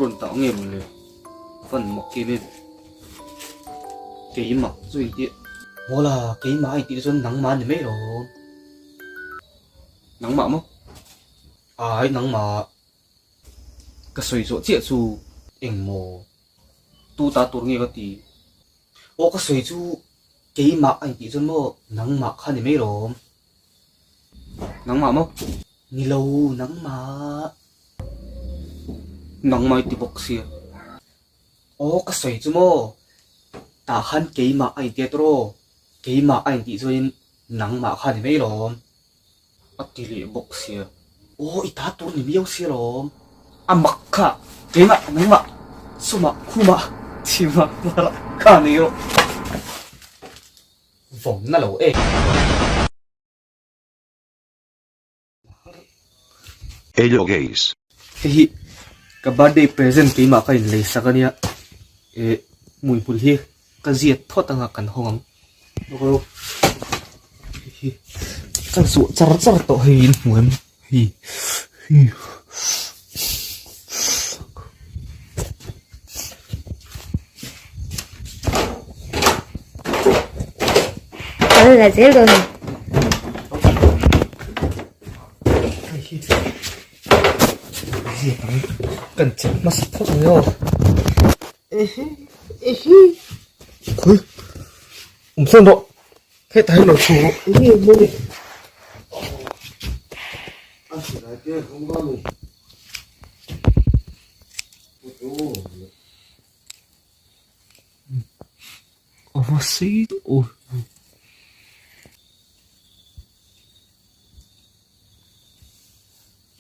rawn dah nge maw le? Van mak em em. Keimah chu intih. Mawla, keimah a intih chuan nangmah a ni mai lo. Nangmah maw? Ai, nangmah. Ka sawi zawh chiah chu eng maw? Tu ta tur nge ka ti? Aw ka sawi chu keimah a intih chuan maw nangmah kha ni mai lawm. Nangmah maw? Ni lo, nangmah. Nangmah i ti bawk sia. Aw ka sawi chu maw? Tah khan keimah a inti a tawraw? Keimah a intih chuanin nangmah kha ni mai lawm. A ti leh bawk sia. Aw i ta tur ni miau sia lawm. A mak kha keimah nangmah sumah khumah chhimah hmarah kha nei rawh. Vawmna lo e. Hello guys. Hei hi ka birthday present keimah ka inlei sak a nia eh hmuihmul hi ka ziat phawt anga kan hawng ang hei hi ka zuah char char tawh hei in hmu em hei hei. Kal la zel dawn ni. Kan chep hmasa phawt ang aw. Khawi awm sawn rawh hetah hian lo chho rawh enge maw ni. A va sei deuh aw.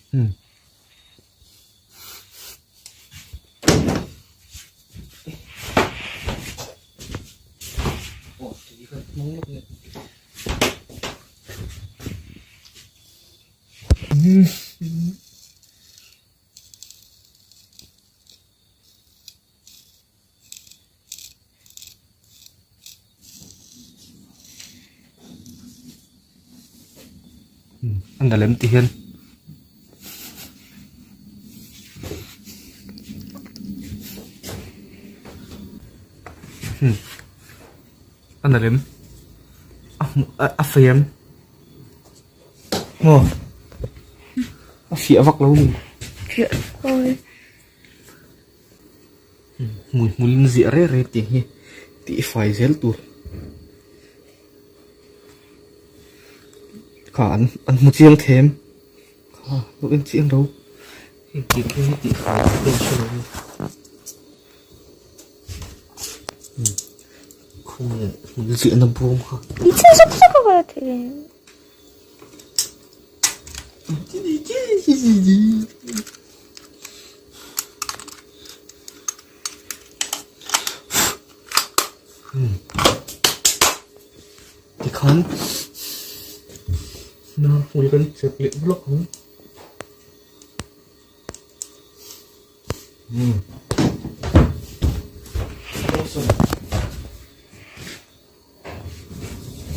Hmm. Aw tui kan hmang lawk nge. Hmm. A na lem ti hian a na lem a hmuh a fei em maw a fiah vak lo a ni. Fiah oi. Hmui hmul in ziah reh reh tih hi tih fai zel tur kha an an hmu chiang them kha lo en chiang lo heng tih khi tih fai tur te an hre lo a ni khawnge hmul ziahna bawm kha. Tikhan na hmul kan chep leh blawk ang.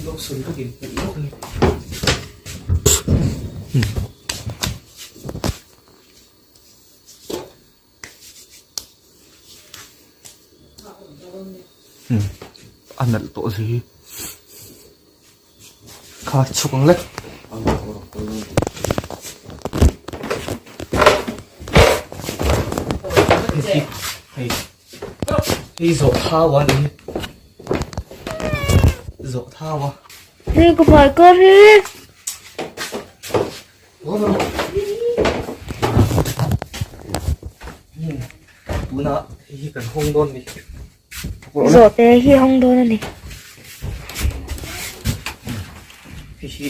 Lotion ka din pawh lawk a ni. A nalh tawh zui kha chhuk ang le. Hei hei zawh thau a ni. Zawh thau a. Hei ka hmai kar hi. Tuna hei hi kan hawng dawn ni. Zawhte hi hawng dawn a ni. Hei hi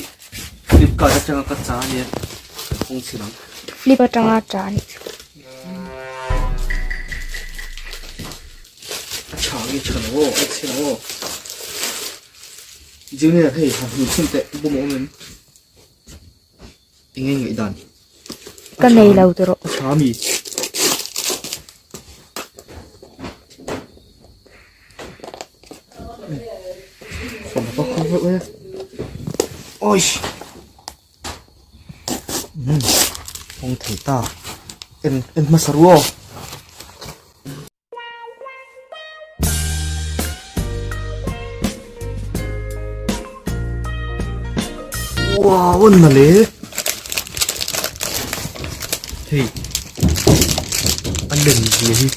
Flipkart atanga ka cha ania kan hawng chhin ang. Flip atanga cha a nih chu. A tha nge tha lo aw, a chhe lo aw. Junior hei han hmu chhin teh bawm a awm em? Eng nge ngaihdan? Ka nei lo ti rawh. A tha mi. Oi. Hawng thei ta. En en hmasa ru aw. Wow a na le hei a lem zia hi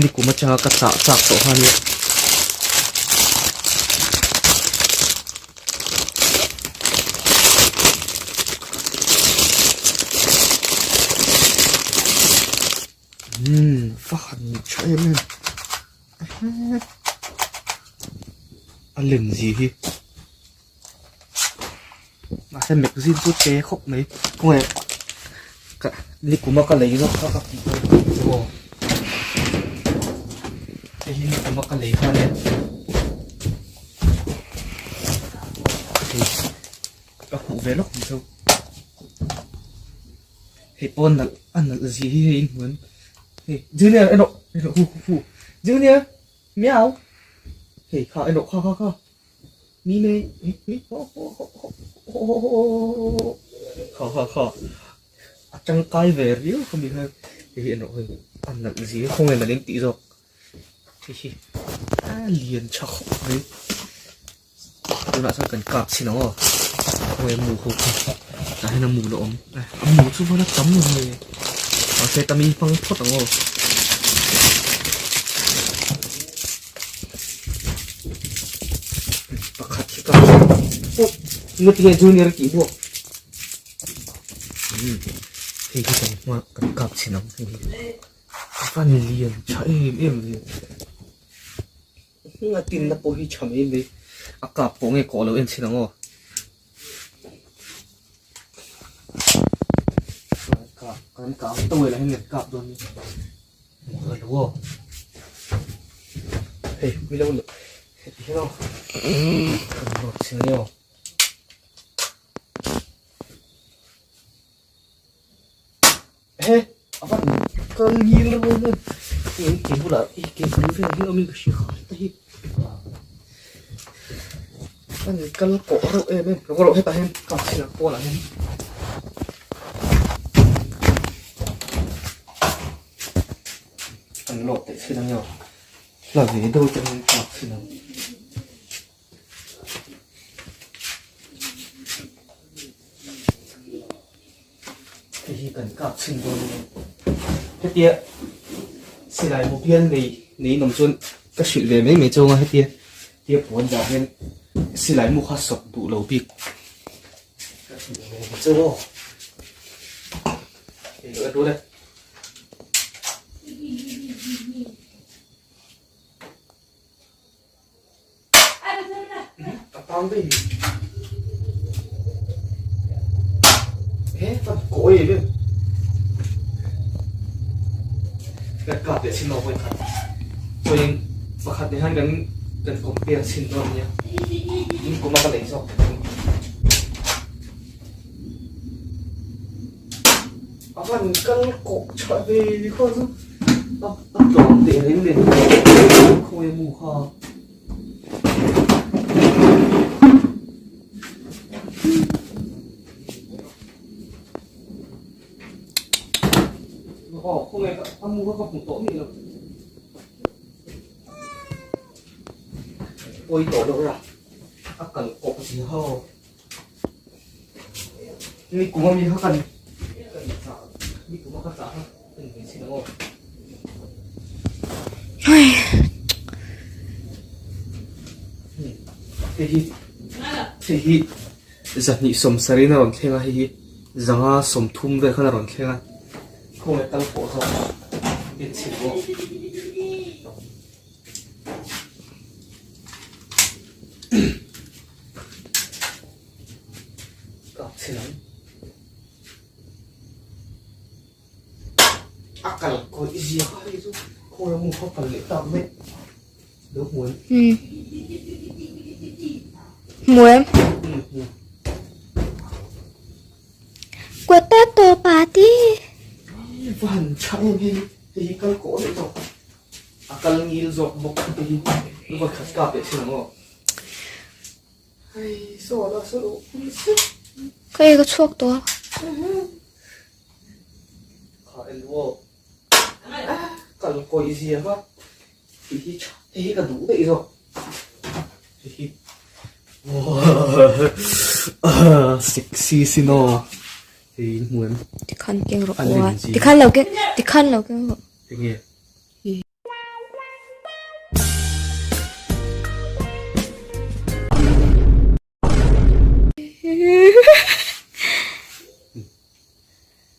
nikum atanga ka chah chak tawh kha ania. Umm va han tha em em a lem zia hi mahse magazine chu te khawp mai khawnge ka nikuma ka lei zawk kha ka tih chu aw hei hi nikuma ka lei kha ania hei ka hmuh ve lawk ang chu hei pawh nalh a nalh zia hi hei in hmu em hei junior erawh erawh hu hu hu junior miau hei kha erawh kha kha kha. Mi me mi ho ho ho ho ho ho ho kha kha kha a tangkai ve riau kha mi kha hei hi erawh hei a nalh zia khawnge nalh in tih zawk hei hi a lian tha khawp mai tunah chuan kan kap chhin ang aw khawnge mu ho kha tah hian a mu la awm a mu chu va la tam lo mai mahse tami hmang phawt ang aw. Pakhat hi ka oh nge tinge junior tih buak umm hei hi kan hma kan kap chhin ang hei hi a van lian tha em em ve a tinna pawh hi tha mai mai a kap pawh nge kawh lo en chhin ang aw. Kap kan kap tawih lah hian kan kap dawn a ni aw. Hei milo heti hian aw kan nawt chhin a ni aw. He a van kal ngil reuh em em hei ke bulah i ke bul vel hi awmin ka hria kha heta hi a ni kal kawh reuh em em rawh rawh hetah hian kap chhin ang pawnah hian. An lawt teh chhin ang emaw hla ve deuh atangin kap chhin ang. Hei hi kan kap chhin dawn a ni. Hetia silai mu bial nei nei in awm chuan ka hrilh ve mai mai chauh a hetia tia puan dah hian silai mu kha sawk duh lo bik ka hrilh ve mai chauh aw. Hei lo en rul e. A tang daih ni. He fan kawi em em. Kan kap leh chin lo vawi khat. Chuanin pakhat ni hian kan kan compare chhin dawn ania. In kuma ka lei zawk. A van kal kawh tha ve ni khaw chu. A tlawm teh reng nen khawi mu kha. Aw khawnge a mu kha ka hmu tawh mi lo. Pawi tawh loh ra a kal kawh zia ho. Ni kum ami kha kan kan chah ni kum a ka chah kha kan hmei chhin ang aw. Hei hi hei hi zahnih sawmsarih in a rawn thleng a hei hi zanga sawmthum vel khan a rawn thleng a khawnge kal pawh zawk en chhin bawk. Kap chhin ang. A kal kawih zia kha hei chu khawi mu kha kal leh tak mai. Lo hmu em? Hmm. Hmu em? Hmm, hmu. Kuata to pati. Van tha em hei. Hei hi kal kawh leh tawh. A kal ngil zawk bawk te hi vawi khat kap leh thin ang aw. Hei saw la saw lo Ka ei ka chhuak tawh a. Kha en duh aw. Kal kawi zia kha. Hei hi hei hi ka duh daih zawk. Hei hi. sexy sin aw. Hei in hmu em? Tikhan keng rawh aw a. Tikhan lo keng, tikhan lo keng rawh. Enge?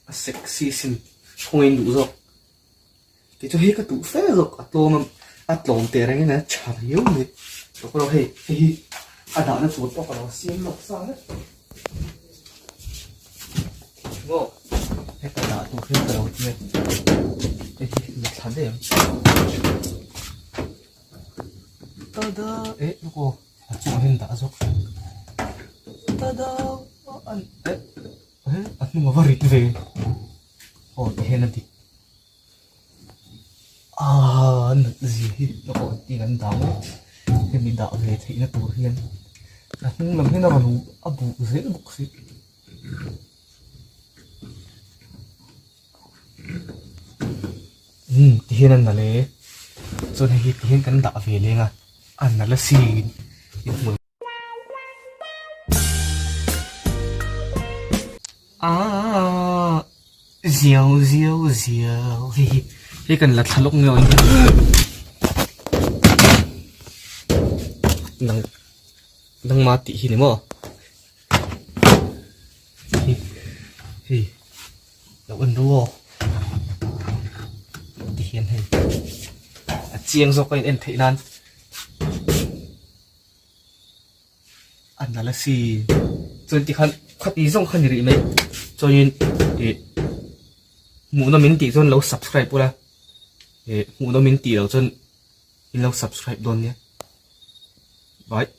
A sexy sin khawngaih in duh zawk. Kei chu hei ka duh fe zawk a tlawm a a tlawm teh reng in a tha riau mai. Tawk erawh hei hei hi a dahna tur pawh ka lo siam lawk sa vek. Maw heta dah tur hi ka lo tia hei hi la thla daih ang. Tada eh lawk aw. A chungah hian dah zawk tada an eh eh a hnung a va rit ve aw ti hian a dik ah nalh zia hi ka pawh ti kan dah maw hemi dah ve theih na tur hian a hnung lam hian a rawn a buh zel bawk si. Umm ti hian a nalh e chuan hei hi ti hian kan dah ve leng a a nalh asin inhmun aaa ziau ziau ziau hei hi hei kan la thla lawk nge aw nang nangma tih hi ni maw. Hei lo en ru aw ti hian hei a chiang zawk a in en theih nan a nalh a si chuan tikhan khati zawng kha ni rih mai chuanin ih hmuhnawm in tih chuan lo subscribe ula ih hmuhnawm in tih loh chuan in lo subscribe dawn nia bye.